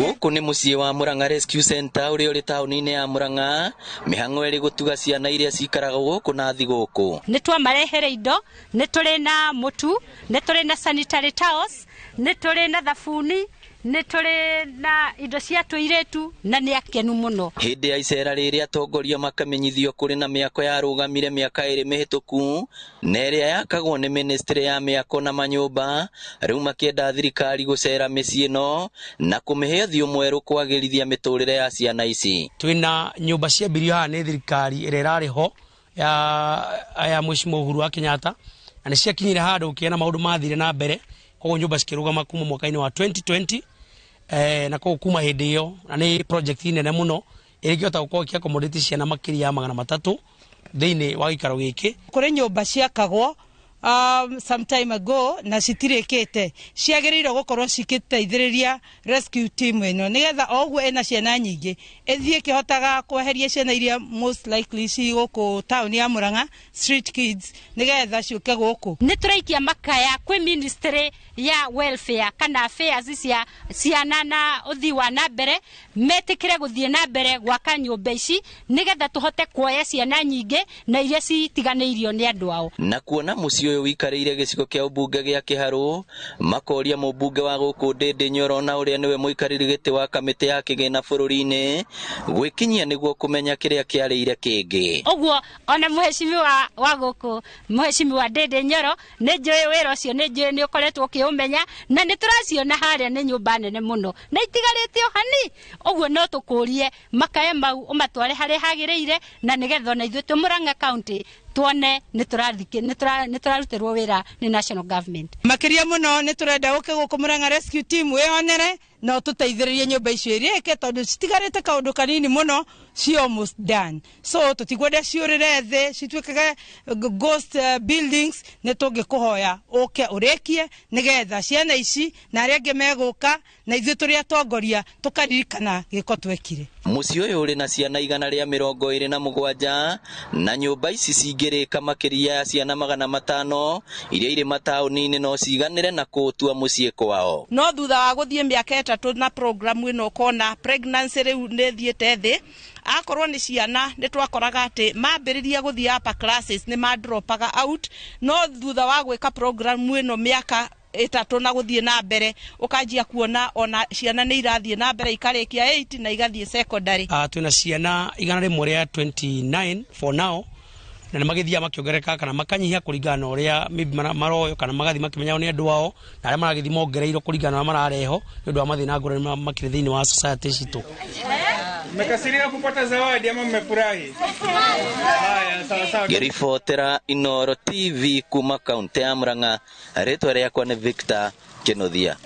Gũkũ nĩ mũciĩ wa Murang'a Rescue Center ũrĩa ũrĩ taũni-inĩ ya Murang'a, mĩhang'o ĩrĩ gũtuga ciana iria cikaraga gũkũ na thigũkũ. Nĩ twamarehere indo, nĩ tũrĩ na mũtu, nĩ tũrĩ na sanitary towels, nĩ tũrĩ na thabuni, nĩ tũrĩ na indo cia tũirĩtu na nĩ akenu mũno. Hĩndĩ ya icera rĩrĩ atongoria makamenyithio kũrĩ na mĩako yarũgamire mĩaka 2 mĩhĩtũku na ĩrĩa yakagwo nĩ ministry ya mĩako na manyũmba, rĩu makĩenda thirikari gũcera mĩciĩ ĩno na kũmĩhe ũthiũ mwerũ kwagĩrithia mĩtũrĩre ya ciana ici. Twĩna nyũmba ciambirio haha nĩ thirikari ĩrĩa ĩrarĩ ho ya Mheshimiwa Uhuru wa Kenyatta, na nĩ ciakinyire handũ ũkĩona maũndũ mathire na mbere, koguo nyũmba cikĩrũgama kuma mwaka-inĩ wa 2020, na koguo kuma hĩndĩ ĩyo, na nĩ project nene mũno ĩngĩhota gũkorwo ĩkĩ-accommodate ciana makĩria ya 300 thĩinĩ wa gĩikaro gĩkĩ. Kũrĩ nyũmba ciakagwo some time ago na citirĩkĩte, ciagĩrĩirwo gũkorwo cikĩteithĩrĩria rescue team ĩno nĩgetha o ũguo ĩna ciana nyingĩ ĩthiĩ ĩkĩhotaga kweheria ciana iria most likely ci gũkũ taũni ya Murang'a, street kids, nĩgetha ciũke gũkũ. Nĩ tũraikia makaya kwĩ ministry ya welfare kana affairs cia ciana na ũthii wa na mbere, metĩkĩre gũthiĩ na mbere gwaka nyũmba ici nĩgetha tũhote kuoya ciana nyingĩ na iria citiganĩirio nĩ andũ ao. Na kuona mũciĩ ũyũ ũikarĩire gĩcigo kĩa ũmbunge gĩa Kĩharũ, makoria mũmbunge wa gũkũ Ndĩndĩ Nyoro na ũrĩa nĩwe mũikarĩri gĩtĩ wa kamĩtĩ ya kĩgĩna bũrũri-inĩ gwĩkinyia nĩguo kũmenya kĩrĩa kĩarĩire kĩngĩ. Ũguo ona mũhecimiwa wa gũkũ, mũhecimiwa Ndĩndĩ Nyoro, nĩ njũĩ wĩra ũcio, nĩ njũĩ nĩ ũkoretwo ũkĩũmenya, na nĩ tũraciona harĩa nĩ nyũmba nene mũno na itigarĩte o hani. Ũguo no tũkũrie makaya mau ũmatware harĩa hagĩrĩire, na nĩgetha ona ithuĩ twĩ Murang'a County tuone nĩ tũrarutĩrwo wĩra nĩ national government. Makĩria mũno nĩ tũrenda ũke gũkũ Murang'a Rescue Team wĩyonere na ũtũteithĩrĩrie nyũmba icio irĩke, tondũ citigarĩte kaũndũ kanini mũno, ci almost done. So tũtikwenda ciũrĩre thĩ cituĩkage ghost buildings. Nĩ tũngĩkũhoya ũke ũrĩkie nĩgetha ciana ici na arĩa angĩ megũka na ithuĩ tũrĩ atongoria tũkaririkana gĩko twekire. Mũciĩ ũyũ ũrĩ na ciana 127 na nyũmba ici cingĩrĩka makĩria ya ciana 500 iria irĩ mataũni-inĩ no ciganĩre na kũũtua mũciĩ kwao. No thutha wa gũthiĩ mĩaka 3 na program ĩno ũkona pregnancy rĩu nĩ ĩthiĩte thĩ. Akorwo nĩ ciana nĩ twakoraga atĩ mambĩrĩria gũthiĩ upper classes nĩ madropaga out, no thutha wa gwĩka program ĩno mĩaka 3 na gũthiĩ na mbere ũkanjia kuona ona ciana nĩ irathiĩ na mbere ikarĩkia 8 na igathiĩ secondary. Twĩna ciana 129 for now, na nĩ magĩthiaga makĩongerereka kana makanyihia kũringana na ũrĩa maybe maroyo kana magathiĩ makĩmenyagwo nĩ andũ ao, na arĩa maragĩthiĩ mongereirwo kũringana na ũrĩa marareho nĩ ũndũ wa mathĩna ngũrani makĩrĩ thĩinĩ wa society citũ. Mmekasirika kupata zawadi ama mmefurahi? Haya, sawa sawa. Ngĩribotera Inooro TV kuma kaunti ya Murang'a, rĩtwa rĩakwa nĩ Victor Kĩnuthia.